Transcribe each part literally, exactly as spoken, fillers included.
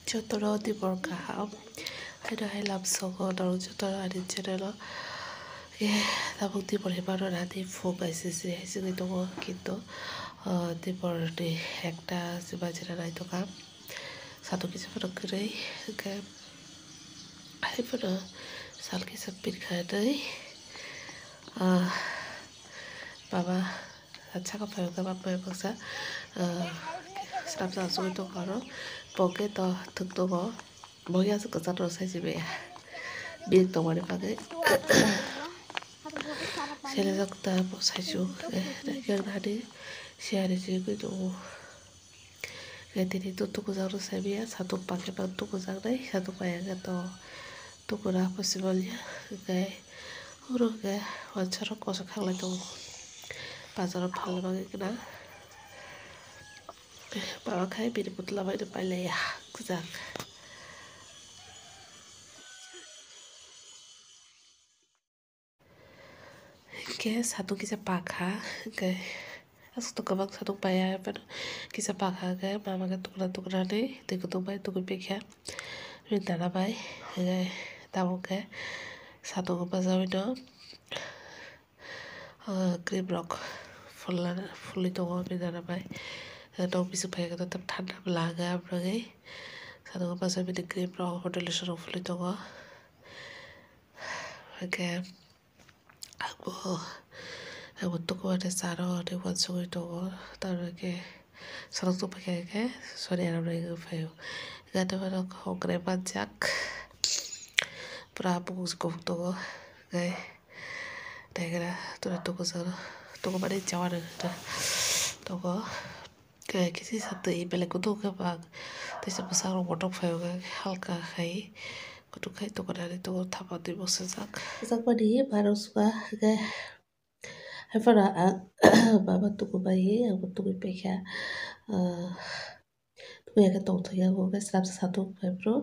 Jotono tibor kaham. Haino hai lamsogo norok jotono ani channel o. Eh, tabuk tibor hinmano nani phung kaisa se hai sini tongo, kintu, ah, tibor ni ekta se bachina naitokha. Satung kisa phano kwrwi, hwnkhe hai phano sal kisa pirkha hinwi, ah, baba. Saka phai hwnkhe bapbai baksa, ah, srap srap sugwi tongkha oro. Bo khe to thwk tongo. Bo ya se kwcharo sai se maya. Bini tongmani bagwi. Selejak ta bo sai se hwnkhe, eh, naikhe nani se ari se wngwi tongo. Hwnkhe tini to tukujak rw sai maya, satung pakhe bo tukujak nai, satung paiya khe to tukuna possible ya. Hwnkhe oro hwnkhe wansarok koso khaklai tongo. Bazaro phalna bagwi gwnang. Mama khai bini putla bai no pailaiya kwchak. Hwnkhe satung kisa pakha, hwnkhe aswk to kwbang satung paiya, haiphano kisa pakha hwnkhe mama khe tukuna tukunani twi kutung bai tukui paikha. Bini dana bai hwnkhe tabuk khe satung bajaui no. Ah, cream rok phulna, phulwi tongo bini dana bai. Ah, nok bising phaikhe tam thanda bwla hwnkhe abrogwi. Satung bwsa bini cream rok, foundation rok phulwi tongo. Hwnkhe abo, abo tukuani saro ani uansugwi tongo. Tamoni khe salok tongphaikha hwnkhe sori aram rwgwi phaio. Hwnkhe tabuk hongrai manjak. Pura bukung se kubuk tongo. Hwnkhe. Tei khe tura tukucharo, tukumani jawano tongo. Khe kisa sa twi belai kutung khe bak. Teisa bwskango motok phaio khe halka khai kutung khai tukunani tongo, thapa twi bwsajak. Bwsajak mani barok suka khe haiphano ang baba tukubai, ang bo tukui paikha. Ah, Tukui ya khe tongthokya, hwnkhe srapsa satung phai phuru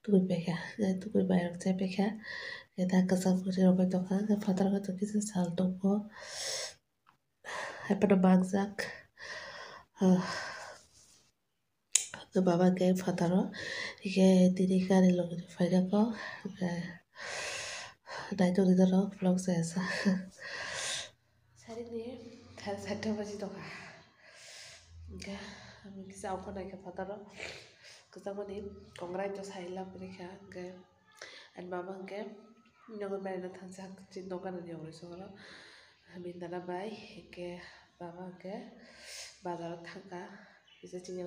tukui paikha, tukui bai rok chai paikha. Hwnkhe ta kwchak bwrwi rok bai tongkha, hwnkhe phataro khe kisa sal tongo, haiphano mangjak. Baba hwnkhe phataro, hwnkhe tini gari logi phaikha kok, hwnkhe naitugwi norok vlog chaya sa. Sarini sare charta baji tongkha. Hwnkhe ang kisa ongkhor naikha phataro. Kwchangmani kongrai to sai lab rikha. Hwnkhe ani mama hwnkhe nogo beraina thangjak chini dokanni yogwi sogolo. Bini dana bai hwnkhe baba hwnkhe bazaro thangkha. Kisa chini,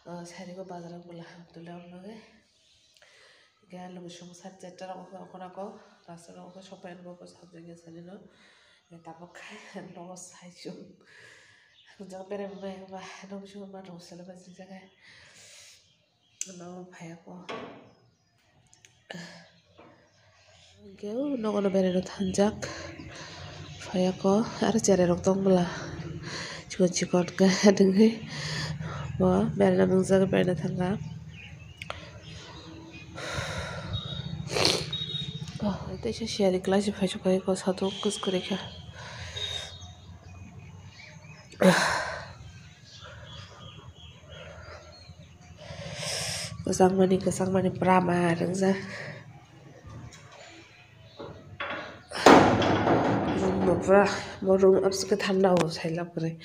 ah, sari bo bazaro bwla ham tuli rok nugwi. Hwnkhe logi song sat charta rok wngkha, okhornako rasta rok wngkha, sopai rok bo sajagya sari no. Tabuk khe nogo sai chwng. Hwnjak berai bai ba nogo song ma rong sala ba jijak hai. Nogo phaiya ko. Hwnkhe o nogo no berai rw thangjak. Phaiya ko aro cherai rok tong bwla. Chikon chikon khe nwngwi bo beraina mwngjak, beraina thangkha. Oh, teisa siyari kwlai se phaichuk phai ko satung kwchwrwi khe. Kwchangmani, kwchangmani pura ma ringjak. Room no pura, bo room abse khe thanda o, sai lab kwrwi.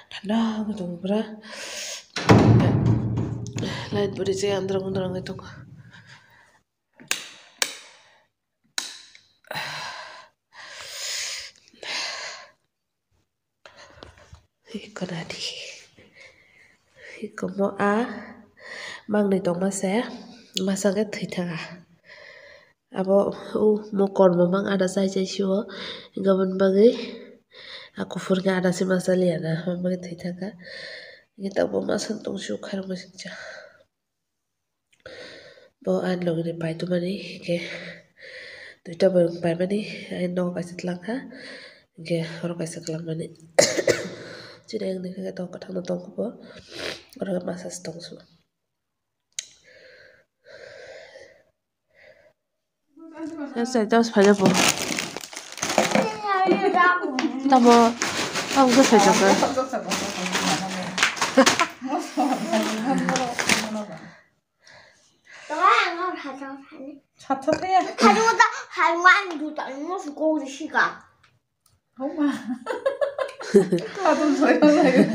Thanda wng tongo pura. Light bo rijak andro andro wngwi tongo. Iko nadi. Iko mo a mangnwi tongma se masa khe thwi thanga. Abo o mo kormo mang ada chai chai sio. Gabon bagwi a kuphur khe ada se masa liya na, aboni bagwi thwi thanga. Iko tabuk masa tong sio khairok masa cha. Bo ani logi ni pai tongmani, hingke duita borok paimani, ani nogo kaisa twlang kha, hingke oro kaisa kwlangmani. Chini ang nini khe tong kwthangno tong khe bo, oro masa se tong se bo. Tamo, tamo khe phaijak kha. Sat sat ya. Hari wata hari wan duta mo su ko ri shika. Homa. Kadun saya saya.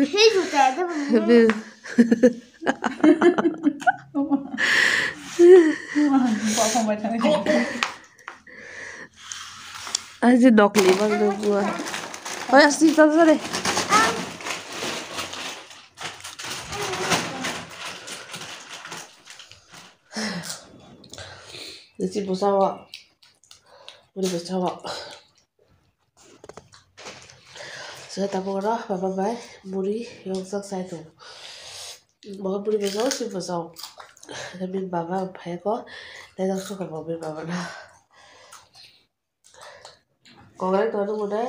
He duta de. Homa. Homa. Homa. Homa. Aji nokli bang do bua. Oi, asti, tar, tar, tar. Nisi bwsa o. Muri bwsa o. Saya tabuk oro baba bai muri yongsak sai tongo. Bo muri bwsa o, si bwsa o. Bini baba phai ko, naijak sukha bo bini baba no. Kok rai tongo nung mwnai.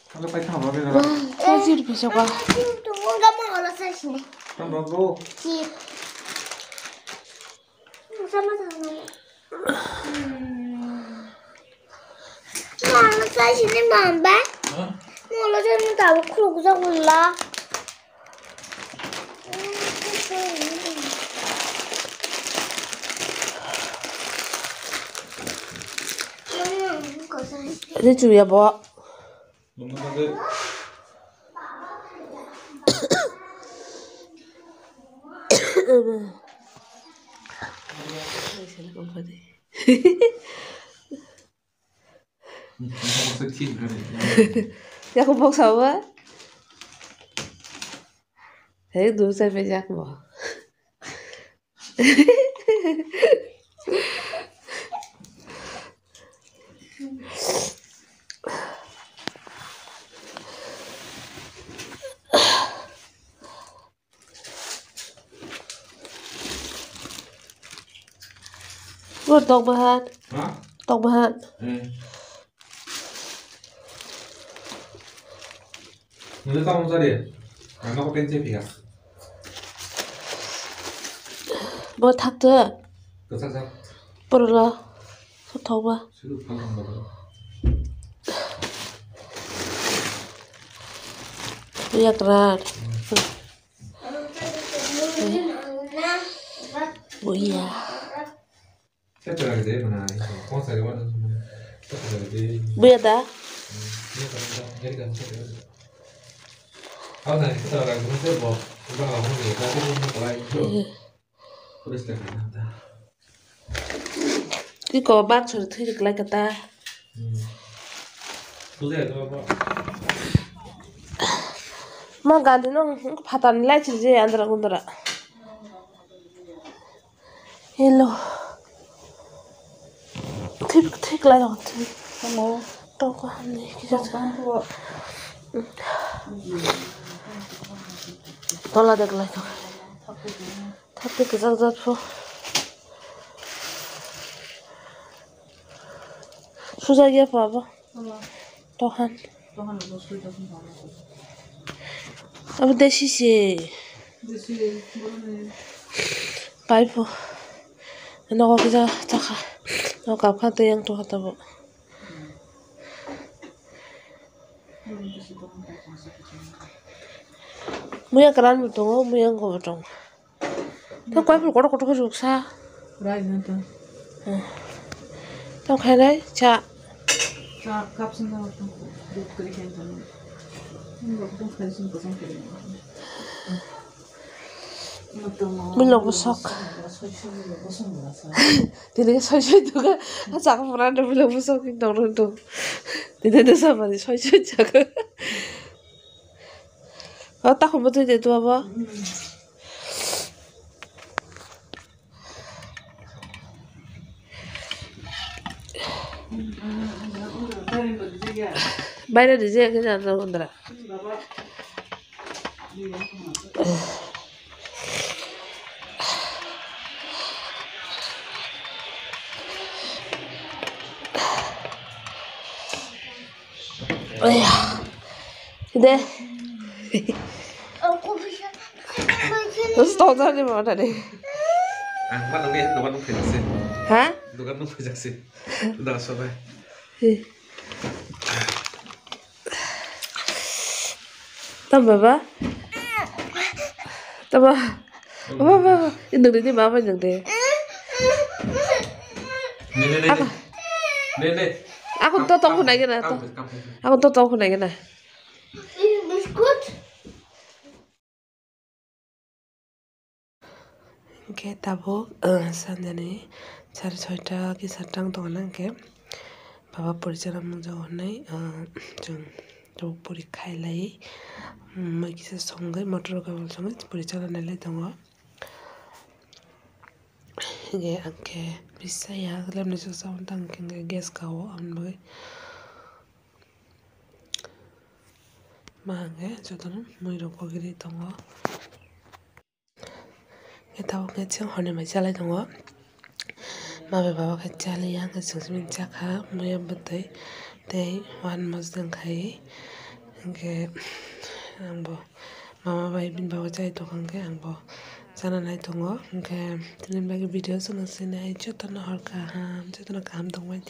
Kalo pai thang rw. Wah, sajir bisa kwa. Tamo bo. Mama, saya sini, Mama. Hah? Mama, saya minta aku keluar, keluar. Ini cuy ya, Bo. Yaku boksa ba? Hei, dusai pejak bo. Bo tok bahan. Ha? Tok bahan. Eh. Nungni tamo jari. Ano ko tense pika. Bo thakte. Kasa sa. Porla. Thok ba. Sudu phalang ba. Yakran. Buya. Buya da. Iko bak sori thwi rwk lai kata. Ma gandi no phatar ni lai chiri je andra gundra. Hello. Thwi, thwi klai rok thwi. Toko hamni kisa. Tola de klai tong. Thapte kwchak jak pho. Suja ya pho abo. Tohan. Abo desi se. Pai pho. Nogo kisa chakha. Nogo kapkha tei yang tongkha tabuk. Muya kwran bo tongo, muya wngkha bo tongo. Tamo kaiphuru kotor kotor khe rwksa. Rai na ta. Tamo khainai cha. Cha cup sing da ta. Dudh kwrwi khe ta. Ni rok tong khai sing kosong khe. Milo bwswk. Tini soi soi duka. Chakha pura do milo bwswk ni dong dong. Tini do samani soi soi chakha. O takhum bo twi de tu abo. Baire rijak khe jana undra. Oya. De. Stop jani ma tadi. Ang ma nang ni dogan nung phaijaksi. Ha? Dogan nung phaijaksi. Da sobai. He. Tam baba? Tama? Baba, baba. Ini nunggu ini baba nunggu. Ne, ne, ne, ne. Apa? Ne, ne. Aku to tong hunai gana to. Aku to tong hunai gana. Ini biscuit. Hwnkhe tabuk, ah, sanjani sare soita ki satta wng tongna hwnkhe baba puri chana mungjago hwnwi, ah, chwng tabuk puri khailai, mm, mui kisa songwi motor o kabul songwi puri chana nailai tongo. Hwnkhe ang khe bisa ya lemni sasa tang khe gas kao aboni bagwi. Ma hwnkhe jotono mui rok kogirwi tongo. Khe tabuk khe chwng horni bai chalai tongo. Ma bai baba khe chaliya hwnkhe chwng simi chakha muiya bwtwi tei uan mosdeng khai. Hwnkhe angbo mama bai bini baba chai tongkha hwnkhe angbo chana nai tongo. Hwnkhe tini bagwi video chwng sini hai jotono hor kaham jotono kaham tongbai di.